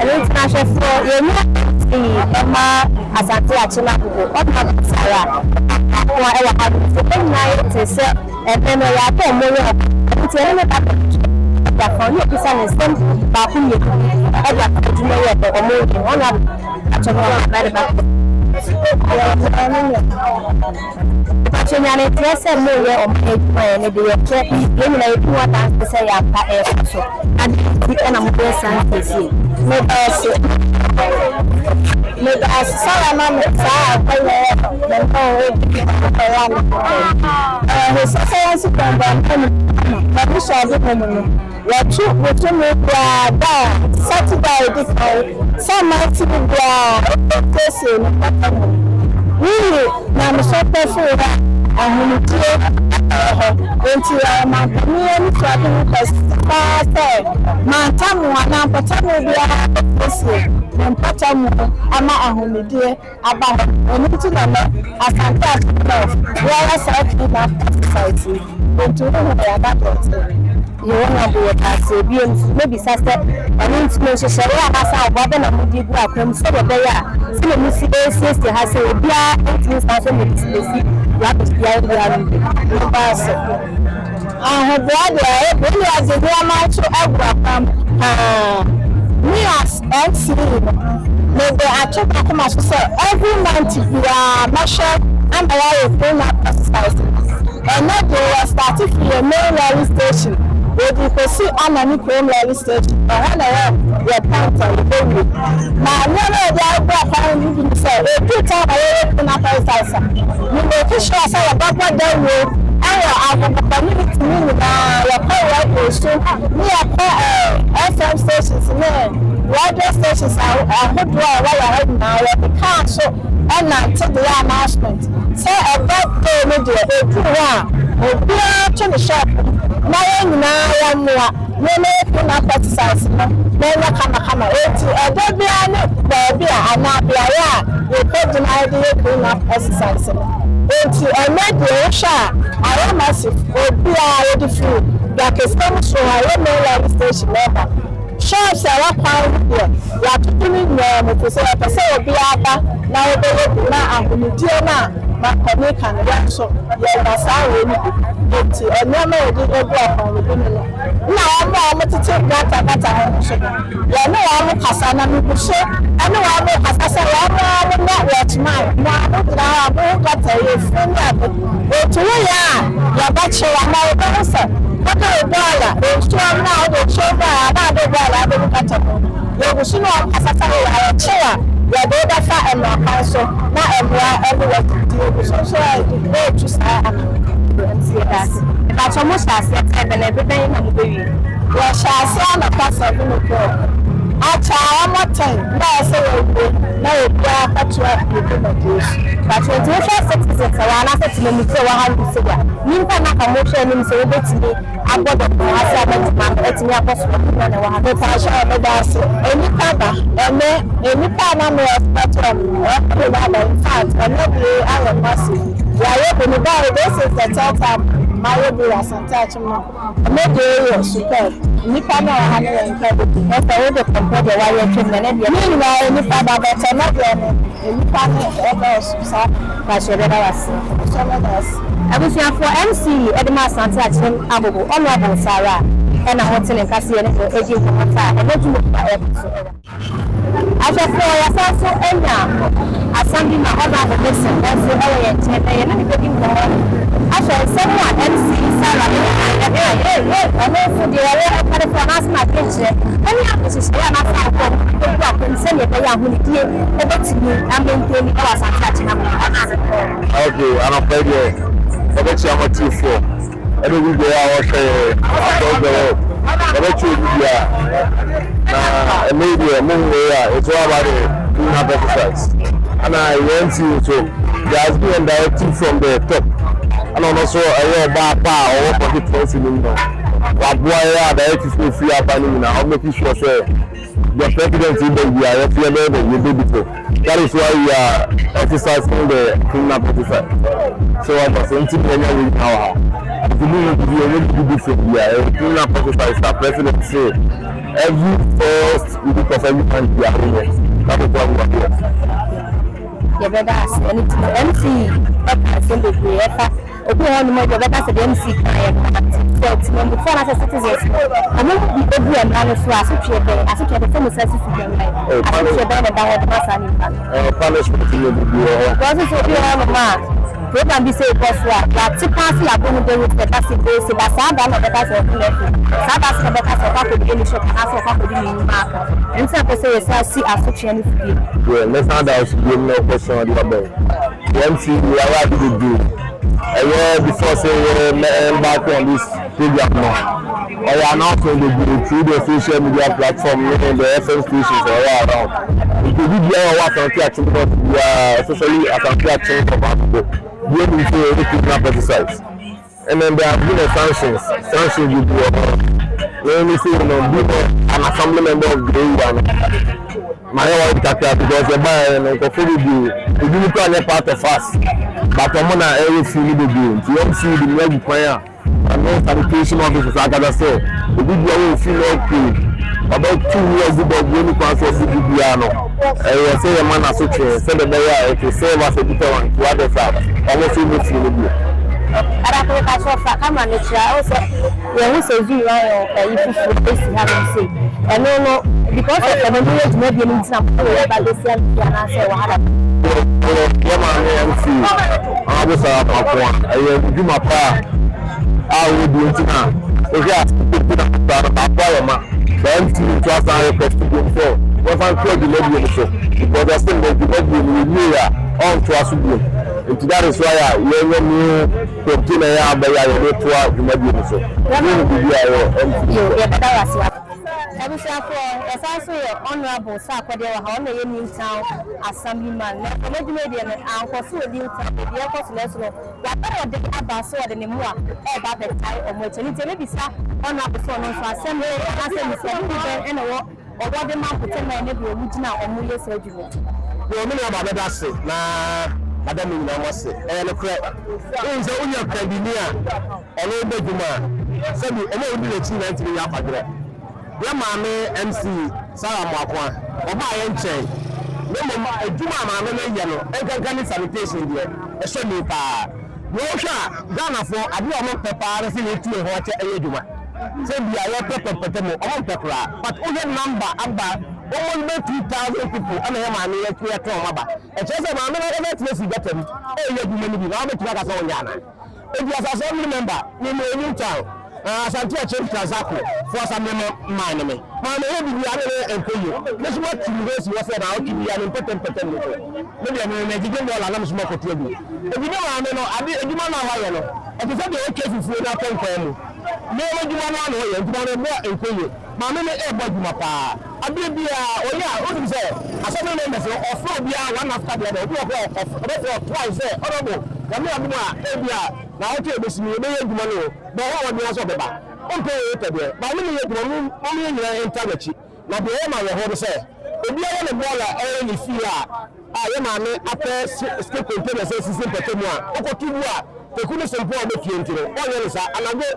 Ɛno nti no ahwɛfoɔ, yɛnya pii ɛma Asante Akyem Agogo, ɔma Sarah Akoa ɛwɔ ha nom nso, yɛn nyinaa yɛte sɛ ɛnnɛ no ɛyɛ ade a wɔyɛ wɔ ha. Ɛno nti yɛne no ba bɛtwetwe ɛde afa ho ne yɛbisa no nsɛm baako mmienu bi ɛde afa adwuma yi a ɛnnɛ wɔyɛ ho. Honourable Akyem Agogo, ba Mepakyɛ nya no nteɛ sɛ moreyɛ ɔman adwuma ɛ ne de yɛhwɛ yɛn nyinaa yɛdi ho adanse sɛ yɛ ampa ɛrekɔ so adɛn nti na moyɛ saa nsiesie. Medaase medaase sɛ wama me saa akwanya yi a me ne wo redi nkɔmmɔ yi anɔpa yi. Ɛɛ His Excellency President Kwame Nkrumah n'abusuade mu no, Wɔto bosome biara da a Saturday a edi kan sɛ mansin biara besiesie ne mpɔtam mu. Woyi nyamesom pefee a ahomegye wɔ hɔ. Enti ɔmanpanin anisoadehu kɛse paa sɛ mantam anaa mpɔtam biara besiesie ne mpɔtam ama ahomegye aba hɔ. Ɛno nti na nnɛ Asante Akyem North yɛreyɛ saa clean up exercise yi. Enti wohu yɛn aba deɛ ɛteɛ. Yehowa bu yɛn ase. Bio nso, mɛbisa sɛ, ɛno nti no, nhyehyɛeɛ anaasɛ ahoboa bɛn na mode gu akwan mu sɛdeɛ ɛbɛyɛ a sɛdeɛ mosi resiesie ha sɛ obiara ntumi nsan so mmɛsi rubbish biara biara no bio? Meda ase. Ahoboa deɛ, wei deɛ yɛde nneɛma nso agu akwan mu paa. Me as MCE no, mede ato m'akoma so sɛ every month biara mɛhwɛ ama yɛayɛ clean up exercise no. Ɛnnɛ deɛ yɛ starte firi yɛn main lorry station yɛde kɔsi Amani kurom lorry station, ɛhɔ na ɛyɛ yɛ point a yɛbɛwie. Na nneɛma a yɛde agu akwan no bi ne sɛ ɛduru time a yɛyɛ clean up exercise a, me make sure sɛ yɛbɛbɔ dawuro wɔ Agogo community no nyinaa, yɛkɔ radio so ne yɛkɔ FM stations ne radio stations ahodoɔ a ɛwɔ yɛn ha nyinaa, yɛde car nso nante de yɛ announcement sɛ ɛba day no deɛ ɛduru hɔ a obiara to ne shop mu na yɛn nyinaa yɛmmoa na yɛmmɛyɛ clean up exercise no na ɛnyɛ kamakama. Enti ɛda biara ne baabi a anaa beaeɛ a yɛkɔgyina de yɛ clean up exercise no. Enti ɛnnɛ deɛ wohwɛ a ayɛ massive, obiara yɛde firi Dwakesɛm soro hɔ a ɛyɛ main lorry station na ɛba. Shops a ɛwɔ kwan ho deɛ, yɛatoto ne nyinaa mu ɛfiri sɛ yɛpɛ sɛ obiara ba na ɔbɛyɛ bi na ahomegyeɛ no a mampanin ka no, yɛn nso yɛanya saa wei no bi. Enti nneɛma a yɛde agu akwan no bi ne no. Ɛna wɔn a wɔtete gutter gutter ho no nso no, yɛne wɔn kasa na megu so ne wɔn rekasa sɛ wɔn ara wɔnyɛ watchman. Mo a mogyina hɔ a mohu gutter yi, efi ne ade, enti woyɛ a yɛbɛkye wo anaa yɛbɛhu sɛ wode wo bɔɔla, nsuo amena a wode nsuo baeɛ anaa wode bɔɔla abɛgu gutter mu no, yɛgu so ne wɔn kasa sɛ woyɛ a yɛkye wo a yɛde wo bɛfa mmara kwan so na mmara ne wo adi. Nti yɛgu so nso retu saa anamɔn no. Nti yɛda ase. Mepakyɛw mo hyɛ aseɛ sɛ bɛn na ɛbere bɛn na mo bɛwie? Yɛhyɛ aseɛ anɔpa 7 o'clock akyɛ a ɔmɔ 10 na ɛsɛ sɛ yɛwie na obiara akɔtoa ne dwumadie so. Mepakyɛw nti wohwɛ citizens a wɔ anaasɛ temamufoɔ a wɔ ha nom sei a, nyimpa na ɔmo hwɛ anim sɛ wobɛtumi abɔ dɔm no ase ama dwuma no atumi akɔ so no dodoɔ na ɛwɔ ha nom? Mepakyɛw meda ase. Nnipa ba ɛnɛ, nnipa a na me expect wɔn no wɔn nyinaa aba. In fact, ɛnɛ deɛ ayɛ massive. Yɛayɛ bi no by this is the third time mayɛ bi wɔ Asante Akyem no. Ɛnɛ deɛ yɛ superb. Nnipa no a ɛwɔ ha no yɛ incredible. Ɛsɛ wode compare deɛ wayɛ atwam no, ɛnɛ deɛ. Ne nyinaa nnipa ba, but ɛnɛ deɛ no nnipa no ɛdɔɔso saa. Mepakyɛw yɛbɛda wo ase. Nso meda ase. Abusuafoɔ, MC de ma Asante Akyem Agogo, Honourable Sarah ɛna mote ne nka sɛ yɛne no redi nkɔmmɔ fa ɛnɛ dwumadi a ɛrekɔ so wɔ ha. Ahwɛfoɔ, yɛasan nso anya asɛm bi ma Honourable Nixon nso wɔ yɛn nkyɛn na yɛne no bɛdi nkɔmmɔ ahwɛ nsɛm a MC Sarah ne ɛkaeɛ. Ɔno nso deɛ ɔwɔ ɛka no fa anaasɛ n'adwenkyerɛ ɛne nhyehyɛeɛ anaasɛ akɔm ɛgu akɔm sɛdeɛ ɛbɛyɛ ahonidie ɛbɛtumi amaintain wɔ Asante Akyem Agogo ase. Okay, anɔpa yi deɛ yɛbɛkyia mo atiefoɔ ɛne obi biara a ɔhwɛ yɛ across the world. Yɛbɛkyia obi biara. Na ɛnɛ yi deɛ mo hu wei a, it's all about the clean up exercise. Ɛna yɛn ti nso, there has been a directive from the top. Ɛna ɔno nso ɛyɛ ɔbaa pa a ɔwɔ constituency no mu no. Waboa yɛ a directives no efiri aba no nyinaa, ɔmo make sure sɛ the president yi baabi a yɛte yɛbɛyɛ dɛ yɛbɛdi so. That is why we are exercising the clean up exercise. So what I say, nti na yɛnya wei nyinaa wɔ ha. Nti mu yɛ bibi ɛnyɛ bibi different bi a ɛyɛ clean up exercise a president say. Every first week of every month bi a woyɛ na koko agu adeɛ. Yɛbɛda ase. Ɛno nti no, MC ɛka nsɛm bebree ɛfa obi wɔ hɔnom a ɔbɛka sɛ deɛ MC kaeɛ no ate sɛ temamufoɔ anaasɛ citizens no, ɔmo mu bi ebu mmara no so a, asotweɛ bɛn, asotweɛ bɛn sɛ mo san si so dwa mman, asotweɛ bɛn na ɛda hɔ de ma saa nipa no? Punishment yɛ bebree wɔ hɔ. Because nso obi wɔ hɔnom a program bi sɛ ɛkɔ so a, yɛate paa sɛ yɛabɔ ho dawuro sɛ ɛba sɛ bee se ba saa da na ɔbɛka sɛ ɔko na afi saa da so na ɔbɛka sɛ ɔkɔ akɔdie ne shop anaasɛ ɔkɔ akɔdi ne nnwuma aka. Ɛno nti na pɛ sɛ yɛsan si asotweɛ no so bio. Deɛ mɛsan da so biom na ɔkɔsua ɔde aba yi. MC yɛayɛ ade bebree. Ɛyɛ before sɛ yɛ embark on this program no, ɔyɛ announcement bebree through the social media platform ne the FM stations ɔyɛ around. Nti obi biara a ɔwɔ Asante Akyem North biara, especially Asante Akyem Ɔbaako, bi anim sɛ yɛyɛ criminal pesticides. And then there have been a sanctions bebree wɔ hɔ. Na ɛne sɛ no being an assembly member of the area no, mayɛ worried kakra because ɛbaeɛ no, nkurɔfoɔ bebree, ebi mu koraa nyɛ part of us, but ɔmo na ɛyɛ fi no bebree. Nti MC de mu agu kwan a ɔne sanitation officers akasa sɛ obi biara wɔ fi na ɔkuro ɔbɛtu wu agu bɔɔbuo ne kwan so ɔbi biara no, ɛyɛ sɛ yɛma n'asotwe sɛdeɛ ɛbɛyɛ a it will serve as a deterrent to others a ɔmo nso nyɛ fi no bio. Adakoro ka kyerɛ fa camera no kyerɛ a, ɛwɔ sɛ yɛhu sɛ zoo lion ɛyi foforɔ esi hanom sei. Ɛno no, because of ɛno no yɛ dwumadie no nti na mo wɔ ba bɛsi ano bi anaasɛ ɛwɔ ha da? Yɛ maame MC Abosara Mako a ɛyɛ dwuma pa a wɔdi nti na wohwɛ a na no baako ayɛ ma na MC nso asan request biom sɛ wɔmfa ntoa dwumadie no so, because ɔse nnɛ dwumadie no yɛwie a, ɔntoa so biom. Nti that is why a yɛnyɛ new container yɛ abɛyɛ a yɛde toa dwumadie no so. Yɛhu biribi a ɛyɛ MC. Yo, yɛbɛda wo ase. Abusuafoɔ, yɛsan so yɛ Honourable sɛ akɔdeɛ wɔ ha. Ɔno na ɛyɛ New Town Assemblyman na ɛfɔ n'adwuma deɛ no ankɔ so wɔ New Town baabi ɛkɔ so, nanso no waba wɔde aba so wɔde ne mmoa ɛreba abɛtae ɔmo akyi. Ɛno nti ɛbɛbisa Honourable sɛ ɔno nso asɛm bɛn anaasɛ nisuade bi bɛn ɛna ɛwɔ ɔwɔ de ma mpɔtam a ɛne deɛ ɔmo gyina a ɔmo yɛ saa adwuma yi. Deɛ ɔmo nua ba bɛda ase na mada mo nyinaa mo ase. Ɛyɛ nokorɛ, wohu sɛ wonya kandini a ɔno bɛ dwuma a, sɛbi ɔmo a wodi n'akyi nyinaa ntumi nyɛ akwadworɔ. Yɛ maame MC Sarah Mmoakoa, ɔbaa yɛ nkyɛn, na mmom adwuma a maame no yɛ no, nkanka ne sanitation deɛ, ɛsɔ ni paa. Deɛ wohwɛ a, Ghanafoɔ adeɛ a ɔmo mpɛ paa ne sɛ yɛtu yɛn ho akyɛ ɛyɛ adwuma sɛ bia yɛpɛ pɛmpɛtɛ mu, ɔmo mpɛ koraa. But wohwɛ number aba, almost bɛ 2,000 people ɛna yɛ maame yɛtumi yɛka ɔmo aba. Ɛkyerɛ sɛ maame no ankasa tena si gutter mu ɛyɛ adwuma no bi na wabɛtumi aka sɛ ɔnyɛ ana. Enti as assembly member me mu New Town, Asante Akyem Trasacco fo assembly man ne me maame yɛ biribi a ne ne nkɔ yie. Me so matu me ho asi hɔ sɛ na ɔtwe bia ne mpɛtɛ mpɛtɛ mu so me deɛ me me gyegye bɔɔla na me so makɔto agu. Enti me maame no ade adwuma no a wayɛ no, ɛte sɛ deɛ ɔtwa fufuo no atɔ nkwan mu. Nneɛma adwuma no ano ɔyɛ nti maame boa nkɔ yie. Maame no ɛrebɔ adwuma paa. Adeɛ biara ɔyɛ a, wonim sɛ assembly members no, ɔfrɛ obiara one after the other. Obi wɔ hɔ a, ɔbɛfrɛ twice sɛ, "Honourable, Nyame adom a, ebi a na awɔtwe a ɛbɛsi no yɛbɛyɛ adwuma no o." Bɔ ho mmɔden ara sɛ ɔbɛba. Wompɛ wei pɛ deɛ, maame no yɛ adwuma no, mom yɛn nyinaa ntaa n'akyi. Na deɛ ɛyɛ ma awerɛhoɔ ne sɛ, obiara ne bɔɔla a ɛyɛ ne fie a yɛ maame apɛ skip containers asisi mpɛtɛ mu a wokɔto gu a, teku ne sempoa a wɔbɛpie nti no, wɔnyɛ no saa. Anadwo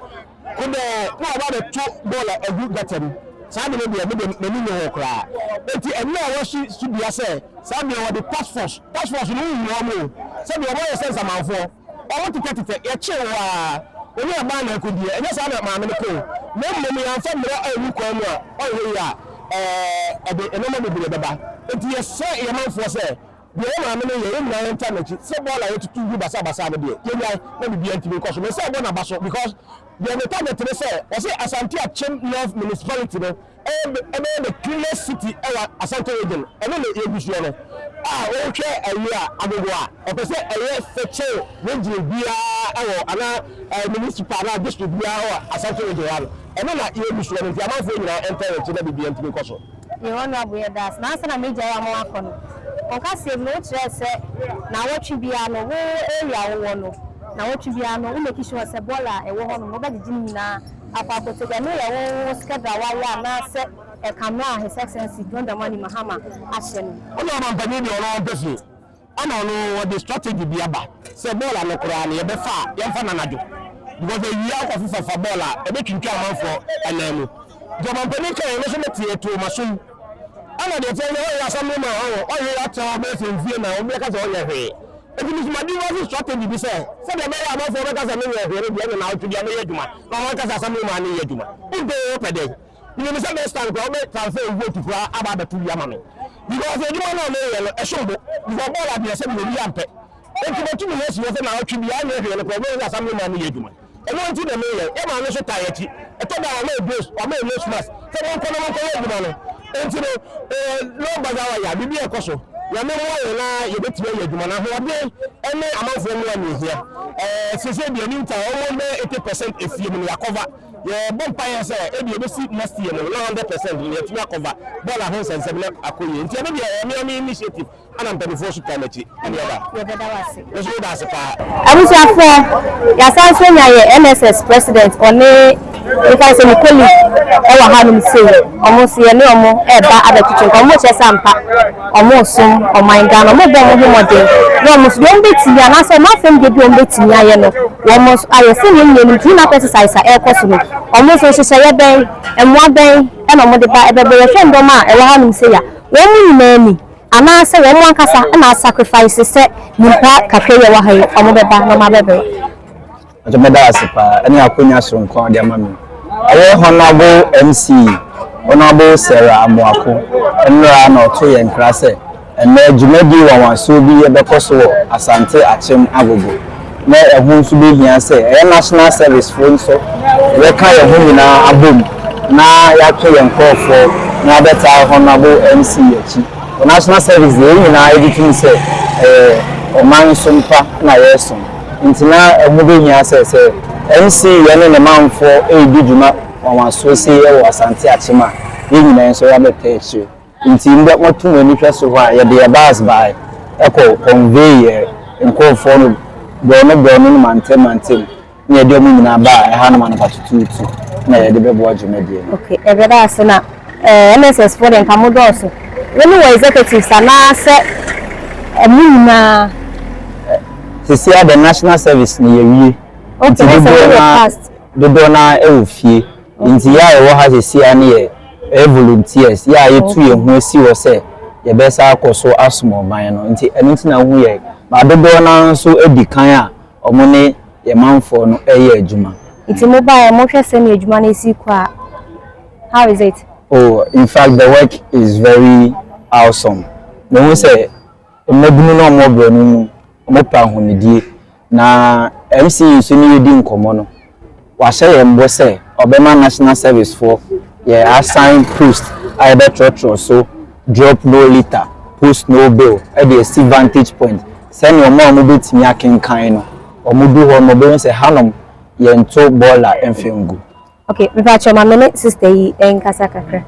kodɛɛ na wɔaba abɛto bɔɔla agu gutter mu. Saa ade no deɛ, me deɛ m'ani nnye ho koraa. Enti ɛnnɛ a wɔasi so dua sɛ saa bea wɔde task force, task force no wonhu wɔn o, sɛdeɛ wɔayɛ sɛ nsamanfoɔ, wɔn tetɛtetɛ, yɛkyee wo ara, wo ne aban na ɛkɔdiɛ, ɛnyɛ saa na maame no kɔ o, na mmom yɛamfa mmara anni kwan mu a, ɔnyɛ yie a, ɛɛ, ɛde nneɛma bebree bɛba. Enti yɛsrɛ yɛn manfoɔ sɛ, deɛ yɛn maame no yɛ, yɛn nyinaa yɛntaa n'akyi. Sɛ bɔɔl a yɛtutu gu basabasa no deɛ, yɛnnyae na biribiara ntumi nkɔ so. Me nsa rebɔ n'aba so because deɛ me target ne sɛ, wɔse Asante Akyem North Municipality no ɛbɛyɛ the cleanest city ɛwɔ Asante Region. Ɛno na yɛgu soɔ no. A wohwɛ ayi a, Agogo a, ɔpɛ sɛ ɛyɛ fɛ kyɛn region biara ɛwɔ anaa municipal anaa district biara ɛwɔ Asante Region ha no. Ɛno na yɛgu soɔ no, nti amanfoɔ nyinaa ɛntɛn yɛn akyi na biribiara ntumi nkɔ so. Yɛ Honourable, yɛda ase. Na ansa na megyae wo ama woakɔ no, ɔkaseɛ mu no wokyerɛɛ sɛ naawɔtwe biara no, wo area a wowɔ no, naawɔtwe biara no wo make sure sɛ bɔɔla a ɛwɔ hɔ nom no wobɛgyegye ne nyinaa akɔ akɔtɔ bi. Ɛno yɛ wo schedule a woayɛ anaasɛ ɛka mmerɛ a His Excellency John Dramani Mahama ahyɛ no? Ɔne ɔmampanin deɛ, ɔno ɔmpɛ fie ɛna ɔno wɔde strategy bi aba sɛ bɔɔla no koraa no yɛbɛfa a, yɛmfa no anadwo, because awia akɔ fefafa bɔɔla a ɛbɛtwintwa amanfoɔ ɛnan mu. Deɛ ɔmampanin kaeɛ no nso metee ɛtoo m'asom. Ɛna deɛ ɛteɛ ne sɛ ɔyɛ assemblyman ɔho, ɔyɛ atra hɔ bɛyɛ sɛ mfie nan, obi bɛka sɛ ɔnyɛ hwee. Enti me nso ma devise strategy bi sɛ, sɛdeɛ ɛbɛyɛ a amanfoɔ bɛka sɛ menyɛ hwee no deɛ ɛne naawɔtwe biara mɛyɛ adwuma, na wɔn aka sɛ assemblyman no nyɛ adwuma. Wodɔ o wopɛ dɛn? Menim sɛ next time koraa wobɛ transfer wo vote koraa aba abɛto bi ama me. Because adwuma no a meyɛ no ɛsom bo, because bɔɔl adeɛ sɛdeɛ obi ampɛ. Enti matu me ho asi hɔ sɛ naawɔtwe biara nyɛ hwee no koraa wobɛhu sɛ assemblyman no yɛ adwuma. Ɛno nti na meyɛ. Yɛn maame nso taa yɛn akyi. Ɛtɔ da a, ɔma yɛn grace, ɔma yɛn nose mask sɛ monkɔ na monkɔyɛ adwuma no. Enti no, eh, no bazawaya, biribi a ɛkɔ so. Nyame mmoa yɛn na yɛbɛtumi ayɛ adwuma no. Ahoɔden ne amanfoɔ mmoa na ɛhia. Eh, seesei deɛ new town, almost bɛyɛ 80% efie mu no yɛakɔva. Yɛbɔ mpaeɛ sɛ ebia ɛbɛsi next year mu no na 100% no yɛatumi akɔva. Bɔɔla ho nsɛnsɛm no akɔ yie. Nti ɛno deɛ ɛyɛ me ara me initiative. Ɛna mpanimfoɔ nso taa m'akyi. Ɛne ɛda. Yɛbɛda wo ase. Me nso meda ase paa. Abusuafoɔ, yɛasan nso anya yɛ NSS president ɔne mefa no sɛ ne colleague ɛwɔ hanom sei. Ɔmo nso yɛne ɔmo ɛɛba abɛtwetwe nkɔmmɔ. Ɔmo kyerɛ sɛ ampa ɔmo resom ɔman Ghana. Ɔmo rebɔ ɔmo ho mmɔden na ɔmo nso deɛ ɔmo bɛtumi anaasɛ ɔmo afam deɛ bi a ɔmo bɛtumi ayɛ no wɔn nso ayɛ. Sɛdeɛ yɛn nyinaa nim clean up exercise a ɛrekɔ so no, ɔmo nso nhyehyɛeɛ bɛn, mmoa bɛn ɛna ɔmo de ba ɛbɛbɔ. Yɛhwɛ ndɔm a ɛwɔ hanom sei a, wɔn mu nyinaa ni. Anaasɛ wɔn ankasa na asacrifice sɛ nyimpa kakra yi a ɛwɔ ha yi wɔn bɛba na wɔn abɛbrɛ. Mpakyɛ mɛda wo ase paa ɛne akonya soronko a wode ama me. Ɛyɛ Honourable MC Honourable Sarah Amoako nnora na ɔto yɛn nkra sɛ ɛnnɛ dwumadie nwanwasoɔ bi bɛkɔ so wɔ Asante Akyem Agogo. na ɛho nso bɛhia sɛ ɛyɛ National Service foɔ nso yɛbɛka yɛn ho nyinaa abom na yɛatwe yɛn nkorɔfoɔ na yɛabɛtaa Honourable MC akyi. Wɔ National Service deɛ yɛn nyinaa yɛgye tom sɛ ɛyɛ ɔman som pa na yɛresom nti na ɛho bɛhia sɛ sɛ MC yɛne ne manfoɔ redi dwuma nwanwasoɔ sei wɔ Asante Akyem a yɛn nyinaa nso yɛabɛtaa akyire. Ntsi ndɛ moto mo enyi hwɛ sor hɔ a, yɛde yɛ bus bae kɔ convey yɛ nkorɔfoɔ no borɔno borɔno no mantam mantam na yɛde ɔmo nyinaa baa ɛhanom anɔpa tutuutu na yɛde bɛboa dwumadie no. Ok, yɛbɛda ase na eh, MSS foɔ deɛ nka mo dɔɔso. Wo ne wɔ executives anaa sɛ ɛmo nyinaa? Sisi a the national service no yɛwie. Ok, Nti na sɛ dodoɔ moyɛ no ara past. dodoɔ no ara wɔ fie. Nti yɛ a yɛwɔ ha sisi ara no yɛ Yɛyɛ volunteers, yɛ a yɛtu yɛn ho asi hɔ sɛ yɛbɛsan akɔ so asom ɔman no nti ɛno nti na wohu yɛn. But dodoɔ no ara nso adi kan a wɔne yɛn manfoɔ no reyɛ adwuma. Nti mo baeɛ mohwɛ sɛnea adwuma no si kɔ a, how is it? Oh, in fact the work is very awesome. Mehu sɛ mmabunu no a wɔwɔ borɔno mu wɔpɛ ahonidie Na MC nso ne yɛdi nkɔmmɔ no, wahyɛ yɛn bɔ sɛ ɔbɛma National Service foɔ yɛ assign post a yɛbɛtwerɛtwerɛ so drop no litter, post no bill de asi vantage point sɛdeɛ wɔn a wɔbɛtumi akenkan no, wɔdu hɔ no wɔbɛhu sɛ hanom yɛnto bɔɔla mfa ngu. Ok mepakyɛw ma me ne sister yi nkasa kakra.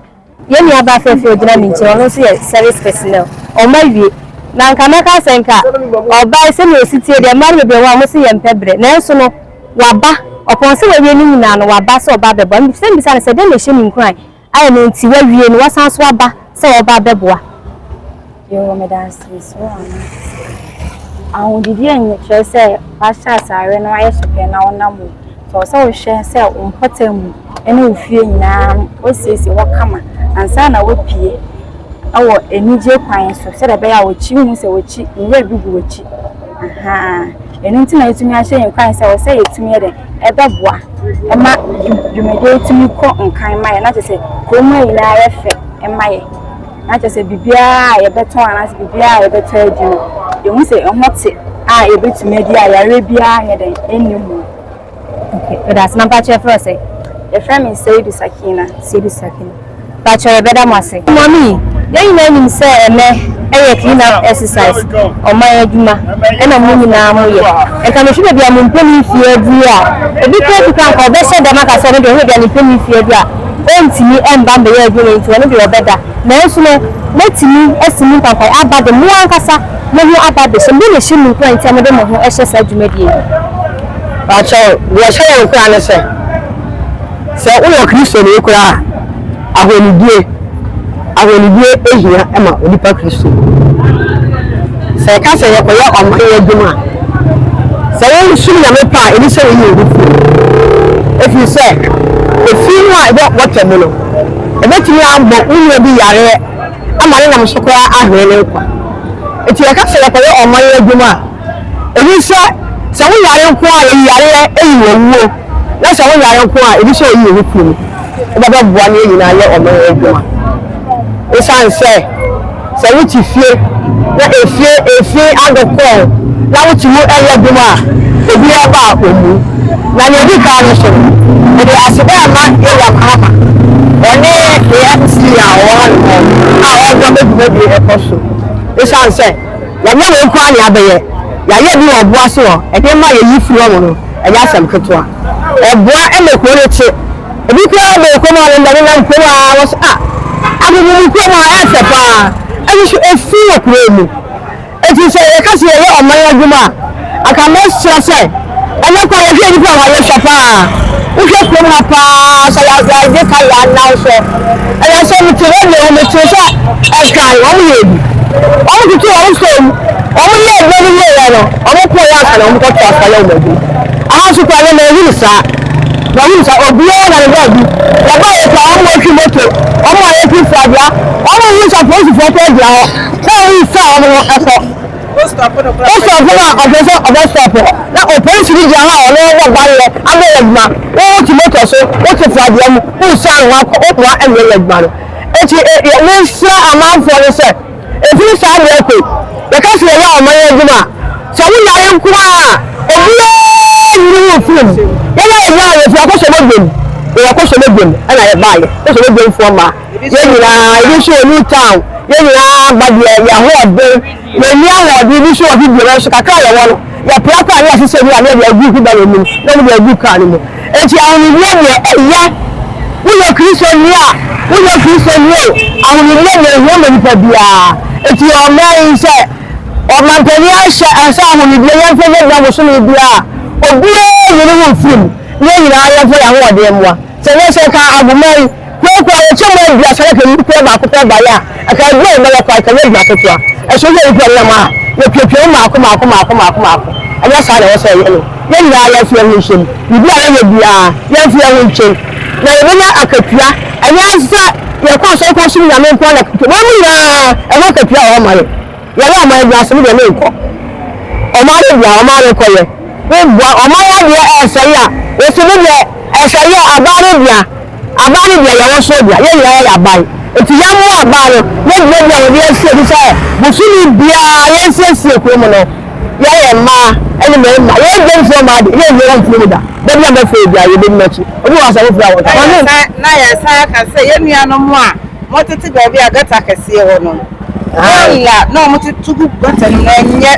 Yɛn nua baa fɛɛfɛ a ogyina me nkyɛn ɔno nso yɛ service personnel. Ɔma wie. Na nka mɛka sɛ nka ɔbae sɛnea osi tie deɛ mmaa no bebree wɔ hɔ a wɔse yɛmpɛ brɛ nanso no waba ɔpɔn sɛ wawie ne nyinaa no waba sɛ ɔba abɛboa. Mepɛ sɛ mebisa no sɛ dɛn na ɛhyɛ ne nkuran Ayɛ no nti wawie no wasan so aba sɛ ɔreba abɛboa. Yoo medase so ana. Ahondidie nkyerɛ sɛ wahyɛ ataareɛ na wayɛ hyɛpɛɛ na wonam o. Nti ɛwɔ sɛ wohwɛ sɛ wo mpɔtam mu ne wo fie nyinaa no woasiesie hɔ kama ansa na woapue wɔ anigye kwan so sɛdeɛ ɛbɛyɛ a w'akyi wohu sɛ w'akyi nwura bi gu w'akyi. Ahaa ɛno nti na yɛtumi ahyɛ yɛn nkuran sɛ ɛwɔ sɛ yɛtumi yɛ dɛn ɛbɛboa ma dwumadie yi tumi kɔ nkan ma yɛn na kyerɛ sɛ kurom ha nyinaa yɛ fɛ ma yɛn na kyerɛ sɛ biribiara a yɛbɛtɔn anaasɛ biribiara a yɛbɛtɔ adi no yɛhu sɛ ɛho te a yɛbɛtumi adi a yareɛ biara nyɛ dɛn ɛnni mu. Okay, meda ase. Na mpakyɛ yɛfrɛ wo sɛn? Yɛfrɛ me Seidu Sakina. Seidu Sakina. Mpakyɛ yɛbɛda mo ase. Mummy, yɛn nyinaa nim sɛ ɛnɛ ɛyɛ clean up exercise, ɔman adwuma ɛna mo nyinaa mo yɛ. Nka mehwɛ baabi a mo mpanin mfie aduru a, obi koraa bi koraa nka ɔbɛhyɛ dɛm aka sɛ ɔno deɛ ɔhwɛ baabi a ne mpanin mfie aduru a, ɔntumi ɛmba mbɛyɛ adwuma nti ɔno deɛ ɔbɛda. Nanso no, moatumi asi mo mpampae aba de mo ankasa mo ho aba abɛhyɛ mu. Dɛn na ɛhyɛ mo nkuran nti a mode mo ho hyɛ saa dwumadie yi mu? Pakyɛw, deɛ ɛhyɛ yɛn nkuran ne sɛ, sɛ woyɛ Kristoni koraa a, ahonidie, ahonidie hia ma onipa Kristoni. Sɛ yɛka sɛ yɛkɔyɛ ɔman yi adwuma a, sɛ wosom Nyame pɛ a, ɛni sɛ woyi wo ho firi mu. Ɛfiri sɛ, efi no a ɛwɔ wɔta mu no. Ɛbɛtumi abɔ wo nua bi yareɛ ama ne nam so koraa ahwere ne nkwa. Enti yɛka sɛ yɛkɔyɛ ɔman adwuma a, ɛni sɛ sɛ wo yare nko a yɛyi yareɛ ɛyi owuo, na sɛ wo yare nko a ɛni sɛ oyi wo ho firi mu. Wobɛbɛboa ne yɛn nyinaa yɛ ɔman adwuma. Esiane sɛ sɛ wote fie na efie efi ado kɔɔ na wote mu reyɛ adwuma a, obiara ba a ommu. Na nea edi kan no nso no, mede aseda rema Yowura Mahama, ɔne ne MC a ɔwɔ hanom a ɔreboa ma dwumadie rekɔ so. Esiane sɛ yɛnyɛ wei nko ara na yɛabɛyɛ, yɛayɛ bi wɔ ɔboase hɔ, nneɛma a yɛyi firi hɔ no, ɛnyɛ asɛm ketewa. Ɛboa ma kuro no te. Ebi koraa bɛyɛ kurom a ne nenam kurom a wɔsɛ a agogo mu kurom a ɛyɛ fɛ paa ɛso so efi wɔ kuro mu. Eti sɛ yɛka sɛ yɛyɛ ɔman adwuma a anka mɛsrɛ sɛ ɛnyɛ kwan yɛhwɛ nnipa wɔ ha yɛhwɛ paa wohwɛ kurom ha paa sɛ yɛagye ka yɛ anan so ɛyɛ sɛ mete radio ho mete sɛ ɛkan wɔn yɛ bi wɔn tutu wɔn fam wɔn yɛ adwuma no wieɛ no wɔn kɔɔ yɛ ansa na wɔn kɔto afa yɛ wɔn adwuma aha nso koraa no mahunu saa. Mahunu sɛ obiara na ne baabi. Yɛbaa yɛ koraa wɔn a wɔtwi moto, wɔn a wɔtwi frabea, wɔn nhu sɛ apolisifoɔ koraa gyina hɔ na wɔn nsa wɔn ho kɔ. Wostɔpo no a ɔhwɛ sɛ ɔbɛstɔpo na opolisi no gyina hɔ a ɔno ɔbɔ baneɛ abɔ yɛ adwuma. Wo wote moto so, wote frabea mu, woresan ho akɔ, woboa ɛnyɛ yɛ adwuma no. Enti mesrɛ amanfoɔ no sɛ Ɛfiri saa berɛ kɔ yi, yɛka sɛ yɛyɛ ɔman adwuma a, sɛ wo yare nko ara a, obiara nyini wo mfiri mu. Yɛn a yɛgyina ha yɛfiri Akosombo-Dwom, yɛwɔ Akosombo-Dwom ɛna yɛbaeɛ, Akosombo-Dwomfoɔ mmaa, yɛn nyinaa, ebi nso wɔ New Town, yɛn nyinaa ba deɛ yɛn ahoɔden, yɛnni ahoɔden, ebi nso wɔ Hwidiem, nanso kakra a yɛwɔ no, yɛpra kɔ a ne yɛasesa mu a ne yɛde agu wheelbarrow no mu na wɔde agu kaa no mu. Enti ahonidie deɛ ɛyɛ. Woyɛ Kristoni a, wonyɛ Kristoni o, ahonidie deɛ ɛhia ma nipa biara. Enti ɔman yi sɛ ɔmanpanin ahyɛ sɛ ahonidie yɛmfa nyɛ adwuma bosome biara a, obiara nyi ne ho mfiri mu na yɛn nyinaa yɛmfa yɛn ahoɔden mmoa. Sɛ ɛnyɛ sɛ nka agoma yi kurakura yɛkyɛ mu aduasa na nka kuo baako pɛ baeɛ a, nka adwuma a yɛbɛyɛ koraa nka ɛnyɛ adwuma ketewa. Ɛso sɛ nnipa nam a, yɛpiapia mu mmaako mmaako mmaako mmaako mmaako. Ɛnyɛ saa na ɛwɔ sɛ yɛyɛ no. Yɛn nyinaa yɛmfa yɛn ho nhyɛ mu. Biribi a yɛyɛ biara, yɛmfa yɛn ho nkyɛ mu, na yɛbɛnya akatua. Ɛnyɛ sɛ yɛkɔ asɔre kɔsom Nyame nko ara na akatua. Wɔn nyinaa, ɛho akatua wɔ hɔ ma yɛn. Yɛyɛ ɔman adwuma ase, me deɛ menkɔ. Ɔman no dea, ɔman no nkɔyɛ. Woboa, ɔman adeɛ ɛresɛe a, wɔsi me deɛ ɛsɛe a, aban no dea. Aban no deɛ yɛwɔ so dea, yɛn nyinaa yɛyɛ aban. Nti yɛmmoa aban no na dwumadi a wɔde asi ani sɛ bosome biara yɛnsiesie kurom no, yɛyɛ mmaa ne mmarima, yɛn dwamfoɔ mmaa deɛ yɛnnyɛ wɔn mfiri mu da. Da bi a mɛfrɛ obiara yɛbɛdi m'akyi. Obi wɔ asɛm foforɔ a wɔka? Na yɛsan aka sɛ yɛn nuanom a wɔtete baabi a gata kɛseɛ wɔ no, bɔɔla na wɔtoto gu gɔta no mu no, ɛnyɛ.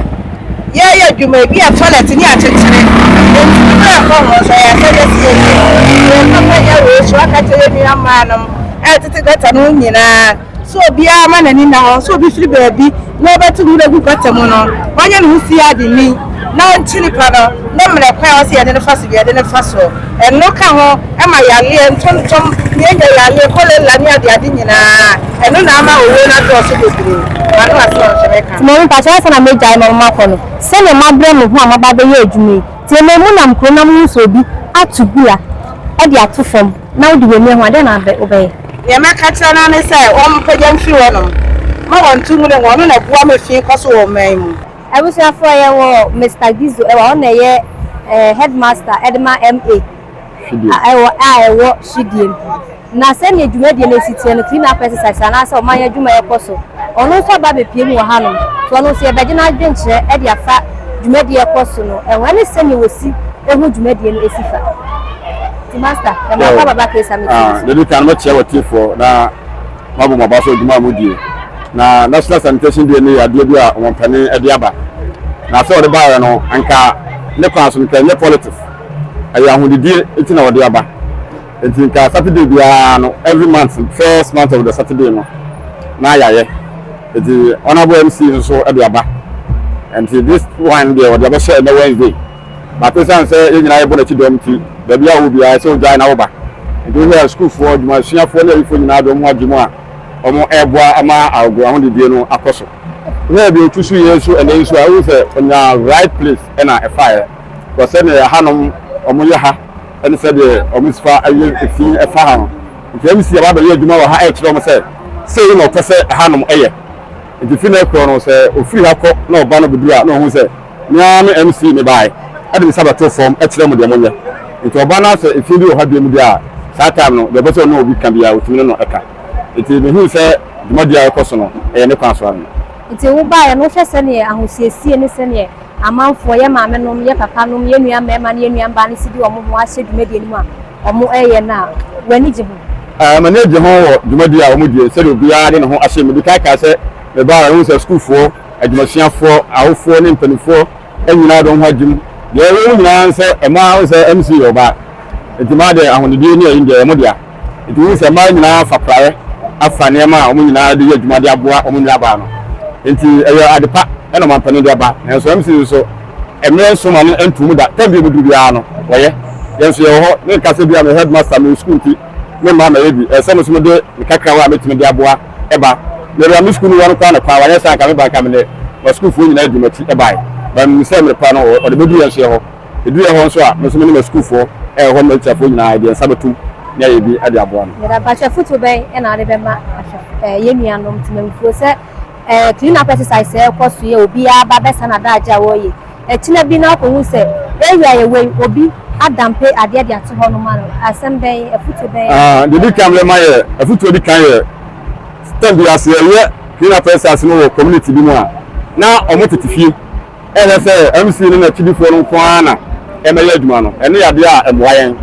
Yɛreyɛ adwuma, ebi a toilet ne akyekyere, enti ne berɛ nkɔ ho nso, ɛyɛ asɛdeɛ sɛ yɛyɛ. Yɛn papa yɛ wei so aka kyerɛ yɛn nua mmaanom a ɛtete gɔta no ho nyinaa sɛ obiara ma n'ani nna hɔ, sɛ obi firi baabi na ɔbɛto nwura gu gɔta mu no, ɔnyɛ ne ho siadeni na ɔnkye nipa no na mmerɛ kwan a ɔsɛ yɛde no fa so deɛ yɛde no fa soɔ. Ɛno ka ho ma yareɛ, ntontom, yɛnya yareɛ, cholera ne adeade nyinaa. Ɛno na ama owuo no adɔɔso bebree. M'ano asɛm a nso meka. Nti mo mpakyɛw ansa na mɛgyae ma moakɔ no, sɛdeɛ moabrɛ mo ho a moaba abɛyɛ adwuma yi, nti ɛnnɛ monam kuro na mohu sɛ obi ato bura de ato fam na wode w'ani ahu a, dɛn na wobɛyɛ? Deɛ mɛka akyerɛ no ara ne sɛ wɔmpagya mfiri hɔnom, mma wɔnto ngu ne ho, ɔno na ɛboa ma fi kɔ so wɔ ɔman yi mu. Abusuafoɔ yɛwɔ Mister Gizo ɛwɔ hɔ, ɔno na ɛyɛ headmaster ɛde ma MA ɛwɔ a ɛwɔ Hwidiem. Na sɛdeɛ dwumadie no si teɛ no, clean up exercise anaasɛ ɔman adwuma ɛkɔ so, ɔno nso aba abɛpue mu wɔ hanom. Nti ɔno nso yɛbɛgye n'adwenkyerɛ de afa dwumadie ɛkɔ so no ho ɛne sɛdeɛ wɔsi hu dwumadie no si fa. Nti master, yɛma wo kɔ aba Kesa meeting no so. Deɛ ɛdi kan no mɛkyia w'atiefoɔ na mabɔ mo aba so adwuma a modie. Na National Sanitation Day no yɛ adeɛ bi a ɔmampanin de aba. Na sɛ ɔde baeɛ no, anka ne kwan so no, nka ɛnyɛ politics. Ɛyɛ ahodidie nti na ɔde aba. Nti nka Saturday biara no, every month, first month of the Saturday no, na yɛayɛ. Nti Honourable MC nso de aba. Nti this one deɛ ɔde abɛhyɛ ɛnɛ Wednesday. But esiane sɛ yɛn nyinaa yɛbɔ n'akyi dɔm nti, baabi a wowɔ biara ɛsɛ sɛ wogyae na woba. Nti wohwɛ a sukuufoɔ, adwumasuafoɔ ne ayifoɔ nyinaa de wɔn ho agye mu a wɔreboa ama Agogo ahodidie no akɔ so. Wohwɛ baabi a ɔtu so yie nso ɛnnɛ yi nso a, wohu sɛ ɔnyaa right place na ɛfaeɛ. Because sɛdeɛ ɛhanom wɔyɛ ha ne sɛdeɛ wɔsi fa yɛ fi fa ha no. Nti MC aba abɛyɛ adwuma wɔ ha ɛrekyerɛ wɔn sɛ sei na ɔpɛ sɛ ɛhanom yɛ. Nti fi nnɛ korɔ no sɛ ɔfiri ha kɔ na ɔba no bɛduru a na ɔhu sɛ me ara me MC mebaeɛ de me nsa bɛtoo fam kyerɛ mo deɛ monyɛ. Nti ɔba na sɛ efi bi wɔ ha biom deɛ a saa time no deɛ ɔpɛ sɛ ɔne obi ka biara ɔtumi ne no ka. Nti mehuu sɛ dwumadie a ɛrekɔ so no ɛyɛ ne kwan so ara no. Nti wobaeɛ no wohwɛ sɛdeɛ ahosiesie ne sɛdeɛ amanfoɔ, yɛ maamenom, yɛ papanom, yɛ nua mmarima ne yɛ nua mmaa no si de wɔn ho ahyɛ dwumadie no mu a wɔreyɛ no a, w'ani gye ho? Ɛɛ, m'ani agye ho wɔ dwumadie a wɔdie sɛdeɛ obiara de ne ho ahyɛ mu. Medi kan kaa sɛ mebaeɛ a, mehu sɛ sukuufoɔ, adwumasuafoɔ, awofoɔ ne mpanimfoɔ nyinaa de wɔn ho agye mu. Deɛ ɛwɔ mu nyinaa ne sɛ mmaa, wohu sɛ MC yɛ ɔbaa, nti mmaa deɛ ahonidie ne ayi deɛ ɛyɛ wɔn dea. Nti wohu sɛ mmaa nyinaa afa praeɛ, afa nneɛma a wɔn nyinaa de yɛ adwuma de aboa wɔn nuabaa no. Nti ɛyɛ ade pa na ɔmampanin de aba. Nanso MC nso, mmerɛ nso ma no nto mu da. Tɛm bi a ɛbɛduru biara no, wɔyɛ. Yɛn nso yɛwɔ hɔ. Menka sɛ bi a me headmaster, mewɔ sukuu nti memma mɛyɛ bi. Ɛsɛ sɛ me nso mede me kakrawa a mɛtumi de aboa ba. Baabi a me sukuu no wɔ no koraa no kwan, wanyɛ saa anka meba anka mede m'asukuufoɔ nyinaa di m'akyi baeɛ. But menim sɛ mmerɛ pa no ɔde bɛdu yɛn nso yɛ hɔ. Ɛduru yɛn hɔ nso a, me nso me ne m'asukuufoɔ a ɛwɔ hɔ ne m'atikyafoɔ nyinaa yɛde yɛn nsa bɛtom na yɛayɛ bi de aboa no. Meda mpakyɛ afotuo bɛn na wode bɛma ahwɛfo ɛɛ yɛn nuanom temammufoɔ sɛ ɛɛ clean up exercise a ɛrekɔ so yi a obiara ba bɛsa n'adaagye a wɔreyɛ ɛkyena bi na wokɔhu sɛ area yɛ wei obi adampe adeɛ de ato hɔ nom ano asɛm bɛn afotuo bɛn Ah, deɛ ɛdi kan mede ma yɛ afotuo di kan yɛ tɛm bi ase yɛyɛ clean up exercise no wɔ community bi mu a na wɔn tete fie Ɛnyɛ sɛ MC ne n'akyidifoɔ no nko ara na ɛmɛyɛ adwuma no, ɛno yɛ adeɛ a ɛmmoa yɛn.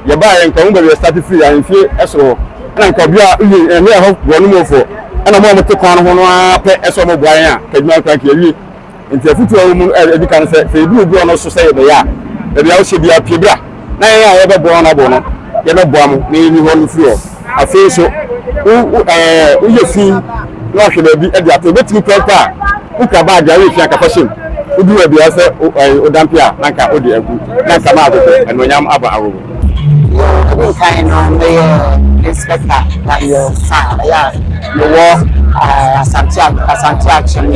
Yɛbaeɛ nka wohu baabi a yɛstarte firii, ahemfie soro hɔ, ɛna nka obi a wowie ɛnyɛ ɛhɔ borɔnomuofoɔ, ɛna wɔn a wɔte kwan no ho no ara pɛ sɛ wɔboa yɛn a, nka adwuma no koraa nka yɛawie. Nti afotuo a ɛwɔ mu no ɛdi kan ne sɛ, sɛ yɛduru obi a ɔno so sɛ yɛbɛyɛ a, baabi a wohyɛ biara pue bra na yɛn a yɛbɛboa wɔn abo no, yɛbɛboa mo na yɛnyi hɔ no mfiri hɔ. Afei nso, wo wo ɛɛ woyɛ fi na wahwɛ baabi de ato. Ebetumi kura mpo a, wokura baage a woyɛ fi anka fa hyɛ mu. Woduru baabi a sɛ wo ɛɛ wodampe a na anka wode agu na anka ma agogo anuonyam aba agogo. Deɛ ɛdi nkan no, meyɛ Inspector Daniel San, ɛyɛ a mewɔ Asante Asante Akyem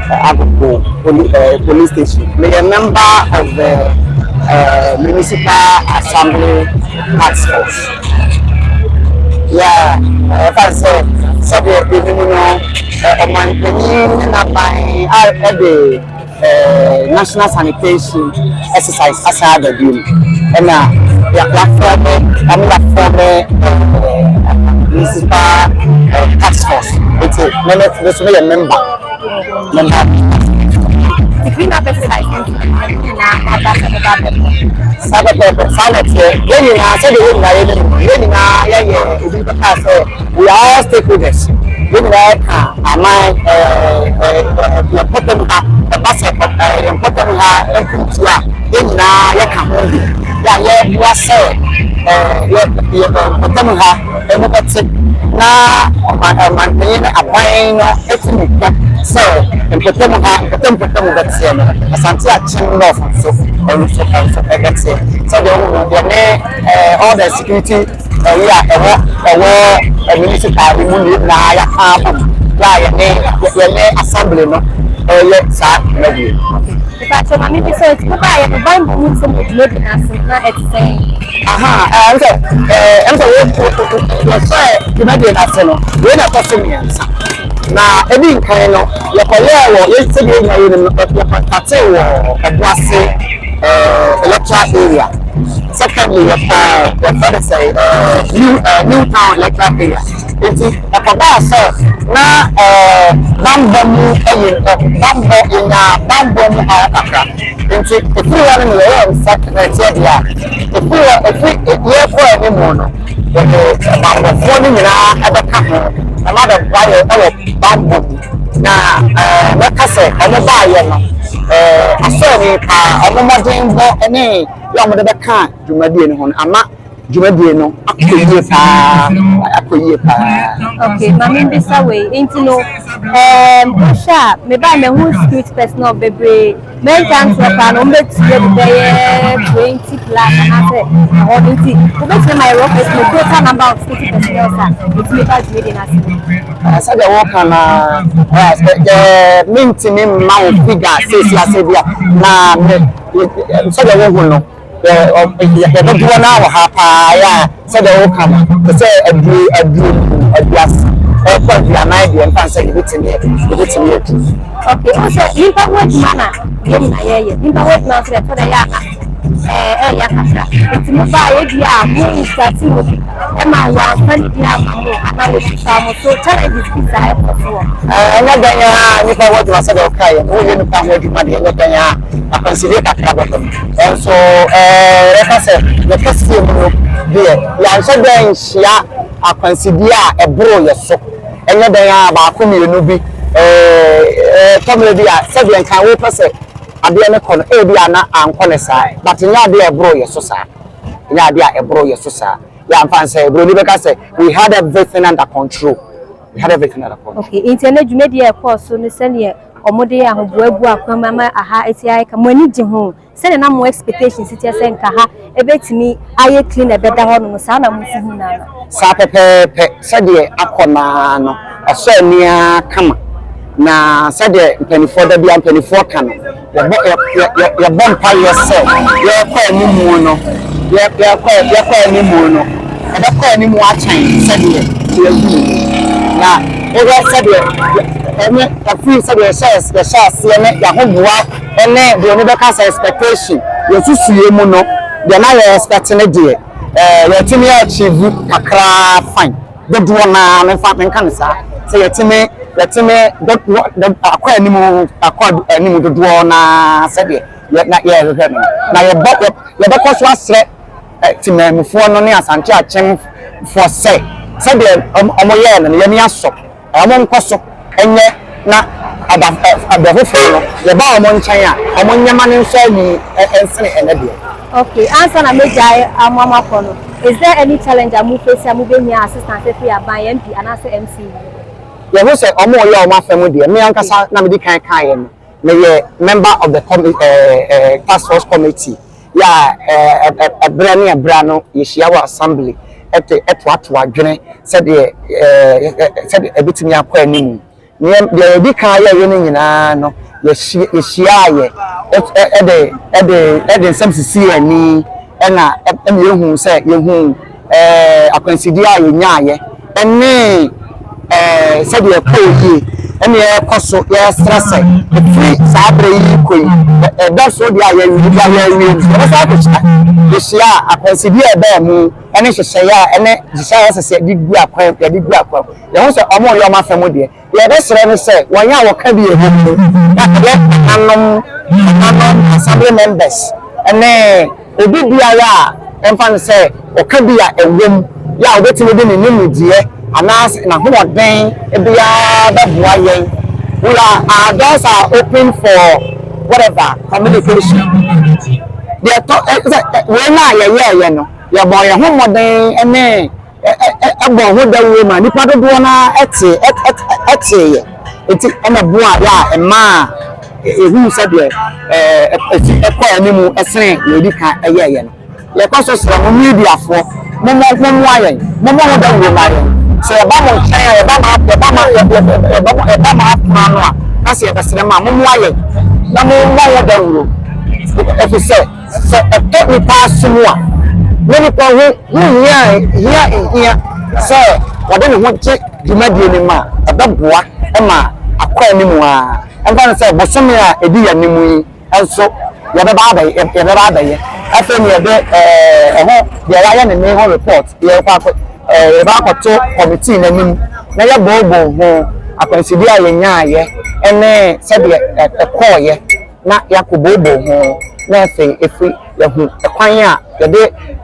Agogo poli police station. Meyɛ member of the Municipal Assembly Task Force. Yeah, ɛfa sɛ sɛdeɛ enim no, ɔmanpanin ne n'aban ɛde national sanitation exercise asan aba bio ɛna yɛafɔme ɔmo yɛafɔme municipal task force nti me me me nso meyɛ member member. Clean up exercise nyinaa aba sɛ mo ba bɛbɔ. Saa pɛpɛɛpɛ, saa na ɛteɛ. Yɛn nyinaa, sɛdeɛ yɛn nyinaa yɛnim no, yɛn nyinaa yɛyɛ obi bɛka sɛ we are all stakeholders. Yɛn nyinaa yɛka aman ɛɛ ɛɛ yɛn mpɔtam ha, ɛba sɛ ɛɛ yɛn mpɔtam ha mpuntuo a, yɛn nyinaa yɛka ho bi. Yɛ a yɛboa sɛ ɛɛ yɛ yɛ mpɔtam ha ɛmu bɛte na ɔman ɔmanpanyin ne aban no atumi ka sɛ mpɔtam ha mpɔtam mpɔtam bɛteɛ no, Asante Akyem North nso ɛno nso nso ɛbɛteɛ. Sɛdeɛ wohu no yɛne ɛɛ all the security ɛyi a ɛwɔ ɛwɔ municipal no mu nyinaa yɛaka abom yɛ a yɛne yɛne assembly no ɛyɛ saa dwumadie no. Mepakyɛw ma mebisa wo, nti mobaeɛ no banbɔ mu nsɛm wɔ dwumadi no ase no na ɛte sɛn? Aha, ɛɛ, sɛ, ɛɛ, sɛ wo, yɛhyɛɛ dwumadie no ase no, wei na ɛtɔ so mmiɛnsa. Na ɛdi nkan no, yɛkɔyɛɛ wɔ, yɛ sɛdeɛ yɛn nyinaa yɛnim no, yɛkɔtatee wɔ Ɛboase ɛɛ electoral area. Secondly, yɛkɔɔ, yɛfrɛ no sɛ, ɛɛ, New, ɛɛ, New Town electoral area. Nti, ɛkɔbaa sɛ na ɛɛ bammɔ mu ɛyɛ, bammɔ, yɛnyaa bammɔ mu haw kakra. Nti, ɛfiri hɔ no na yɛyɛɛ nsa ɛteɛ deɛ a, Ɛfiri hɔ, ɛfiri yɛrekɔ anim no, yɛde bammɔfoɔ no nyinaa bɛka ho na wɔabɛboa yɛn wɔ bammɔ mu. Na mɛka sɛ wɔbaeɛ no, asɔre paa, wɔn mmɔdenbɔ ne deɛ wɔde bɛka dwumadie no ho no ama dwumadie no akɔ yie paa, akɔ yie paa. Okay, ma membisa wei. Nti no, um, wohwɛ a, mebae mahu security personnel bebree. Mɛnka ntorɔ koraa no, wɔbɛtumi adu bɛyɛ 20 plus anaasɛ ɛhɔ no nti wobɛtumi ama yɛ rough estimate total number of security personnel a ɛtumi ba dwumadie no ase no. Sɛdeɛ woka no mentumi mma wo figure seesei ase bi a na sɛdeɛ wohu no. Yɛ yɛ dodoɔ no ara wɔ ha paa yɛ a sɛdeɛ woka no te sɛ aduro aduro aduasa ɛkɔ aduanan deɛ mfa sɛ yɛbɛtumi yɛbɛtumi adu. Okay, o sɛ nipa ho adwuma na yɛn nyinaa yɛyɛ nipa ho adwuma nso ɛtɔ dɛ yɛ ana ɛɛ ɛyɛ kakra nti mo baa yɛ bi a mo nsuase wɔ bi ɛma wɔamfa ne bi ama mo anaa wɔtwitwa mo so challenges bi saa ɛkɔ so wɔ. Ɛnyɛ dɛn a nipa ho adwuma sɛdeɛ ɔka yɛ no woyɛ nipa ho adwuma deɛ ɛnyɛ dɛn a akwansideɛ kakra bɛba mu nso yɛka sɛ yɛ kɛseɛ mu no deɛ yɛanhyɛ dɛn nhyia akwansideɛ a ɛboro yɛ so. Ɛnyɛ dɛn a baako mmienu bi ɛtɔ mmerɛ bi a sɛdeɛ nka wopɛ sɛ adeɛ no kɔ no ebi a na ankɔ ne saa, but nyɛ adeɛ a ɛboro yɛ so saa, nyɛ adeɛ a ɛboro yɛ so saa. Yɛamfa nsɛ buroni bɛka sɛ we had everything under control, we had everything under control. Okay, nti ɛnɛ dwumadie a ɛkɔɔ so no, sɛdeɛ ɔmode ahoboa gu akwan mu ama aha eti ayɛ ka, mo ani gye ho sɛdeɛ na mo expectations ti sɛ nka ha ebetumi ayɛ clean ɛbɛda hɔ nom saa na mo si hu nana? Saa pɛpɛɛpɛ, sɛdeɛ akɔ naa no ɛsɔ ani ara kama, na sɛdeɛ mpanimfoɔ da bia mpanimfoɔ ka no, yɛbɔ yɛ yɛ yɛbɔ mpaeɛ sɛ yɛrekɔ animu no yɛ yɛrekɔ yɛkɔ animu no ɛbɛkɔ animu akyɛn sɛdeɛ yɛhu no. Na wohwɛ sɛdeɛ ɛne ɛfiri sɛdeɛ yɛhyɛ aseɛ ne yɛahoboa ɛne deɛ ɔno bɛka sɛ expectation yɛsusuie mu no deɛ na yɛ expect ne deɛ yɛtumi achieve kakraa fine dodoɔ naa memfa menka no saa sɛ yɛtumi dodoɔ akɔ anim dodoɔ naa sɛdeɛ yɛ na yɛrehwehwɛ no. Na yɛbɔ yɛbɛkɔ so asrɛ temamufoɔ no ne Asante Akyemfoɔ sɛ sɛdeɛ ɔmo yɛɛ no yɛni asɔ, ɔmo nkɔ so ɛnyɛ na ada ɛbɛ foforɔ no yɛba ɔmo nkyɛn a ɔmo nyɛma ne nso ani ɛnsene ɛnɛ deɛ. Okay, ansa na megyae amoamakɔ no, is there any challenge a mo face a mobɛhia assistance afiri aban, MP anaasɛ MC? Yɛho sɛ ɔmo yɛ ɔmo afɛ mu deɛ, me ankasa na mede kan kaeɛ no, meyɛ member of the com ɛɛ ɛɛ task force committee yɛ a ɛɛ ɛbrɛ ne ɛbrɛ no yɛhyia wɔ assembly ɛte ɛtoatoa adwene sɛdeɛ ɛbɛtumi akɔ anim. Nea deɛ yɛdi kan yɛyɛ no nyinaa no, yɛhyia yɛhyiaayɛ ɛde nsɛm sisi yɛn ani ɛna yɛhu sɛ yɛhu akwansideɛ a yɛnyaayɛ ɛne sɛdeɛ ɛkɔɔ yie ɛne yɛkɔ so. Yɛsrɛ sɛ ɛfiri saa berɛ yi kɔ yi ɛda so deɛ a yɛwie deɛ a yɛawie no, yɛbɛsa akɔhyia. Yɛhyia a, akwansideɛ a ɛbaa mu ɛne nhyehyɛeɛ a ɛne nhyehyɛeɛ a ɛsɛ sɛ yɛde gu akwan yɛho sɛ ɔmo yɛ ɔmo afɛ mu deɛ, yɛbɛsrɛ no sɛ wɔn a wɔka bi ɛwɔ mu na yɛ nananom assembly members ɛne obi biara a ɛmfa no sɛ ɔka bi a ɛwɔ mu yɛ a obetumi de ne nimdeɛ anaasɛ n'ahoɔden biara bɛboa yɛn. We are our doors are open for whatever communication. Deɛ ɛtɔ ɛ sɛ wei na yɛyɛɛyɛ no, yɛbɔ yɛn ho mmɔden ɛne ɛbɔ ho dawuro ma nipa dodoɔ naa ɛte ɛteeɛ nti ɛna boa yɛ a mmaa ehu sɛdeɛ ɛsi ɛkɔ anim ɛsene deɛ edi kan ɛyɛɛyɛ no. Yɛkɔ so srɛ mo mediafoɔ, mommɔ mommoa yɛn, mommɔ ho dawuro ma yɛn sɛ yɛba mo nkyɛn a yɛba mo apono ano a na sɛ yɛbɛsrɛ mo a, mommoa yɛn na mommɔ ho dawuro, ɛfiri sɛ sɛ ɛtɔ nipa aso mu a na nipa ho hia sɛ wɔde ne ho gye dwumadie no mu a ɛbɛboa ma akɔ anim a ɛmfa no sɛ bosome a ɛdi yɛn anim yi nso yɛbɛba abɛyɛ. Afei ne yɛde ɛho deɛ yɛayɛ ne ho report yɛkɔ akɔ yɛbɛ akɔto committee n'anim na yɛbɔɔbɔɔ ho akwansideɛ a yɛnyaayɛ ɛne sɛdeɛ ɛkɔɔyɛ na yɛakɔ booboo ho, na afei efiri yɛhu ɛkwan a yɛde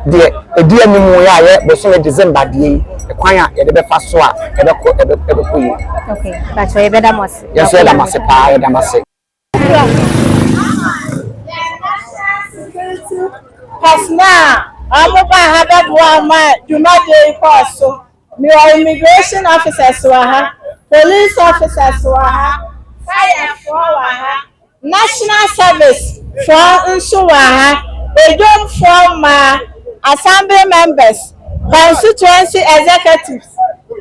deɛ ɛdi anim yɛ a yɛ bosome December deɛ yi, ɛkwan a yɛde bɛfa so a ɛbɛkɔ yie. Okay, Bakyɛ, yɛbɛda mo ase. Yɛn nso yɛda mo ase paa, yɛda mo ase. Security personnel a wɔn ba ha bɛboa ma dwumadie yi kɔɔ so. Mewɔ immigration officers wɔ ha, police officers wɔ ha, firefoɔ wɔ ha, national service foɔ nso wɔ ha, edwomfoɔ mmaa, assembly members, constituency executives,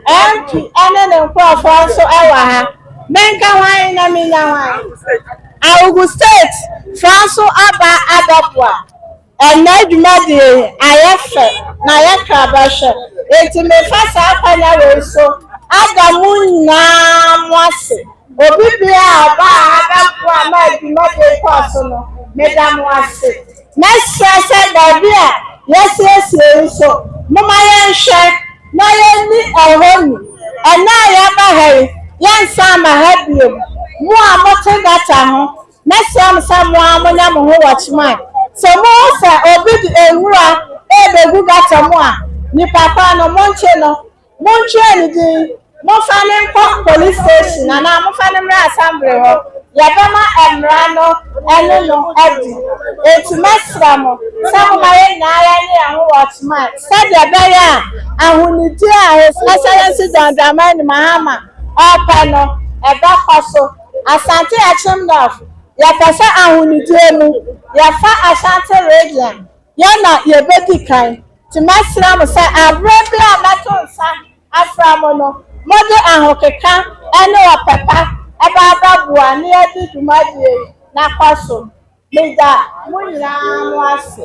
MP ɛne ne nkurɔfoɔ nso wɔ ha. Menka hwan na menya hwan? Awugu State foɔ nso aba abɛboa. Ɛnnɛ dwumadie yi ayɛ fɛ na ayɛ krabɛhwɛ, enti mefa saa akwannya wei so ada mo nyinaa mo ase. Obi biara a ɔbaa ha bɛboa ma dwumadie yi kɔɔ so no, meda mo ase. Mɛsrɛ sɛ baabi a yɛasiesie yi nso, momma yɛnhwɛ na yɛnni ɛhɔ ni. Ɛnnɛ a yɛaba ha yi, yɛnsan mma ha bio. Mo a mote gutter ho, mɛsrɛ mo sɛ mo ara monyɛ mo ho watchman. Sɛ mohu sɛ obi de nwura rebɛgu gutter mu a, nipa korɔ no, monkye no. Montwerɛ ne din, momfa no nkɔ police station anaa momfa no mmra assembly hɔ. Yɛbɛma mmara no ne no adi. Enti mɛsrɛ mo sɛ momma yɛn nyinaa yɛnyɛ yɛn ho watchman sɛdeɛ ɛbɛyɛ a ahonidie a His Excellency John Dramani Mahama ɔrepɛ no, ɛbɛkɔ so. Asante Akyem North, yɛpɛ sɛ ahonidie mu, yɛfa Ashanti Region, yɛn na yɛbɛdi kan. Nti mɛsrɛ mo sɛ aberɛ biara a mɛto nsa afrɛ mo no, mode ahokeka ne ɔpɛ pa ba abɛboa na yɛadi dwumadie yi na akɔ so. Meda mo nyinaa mo ase.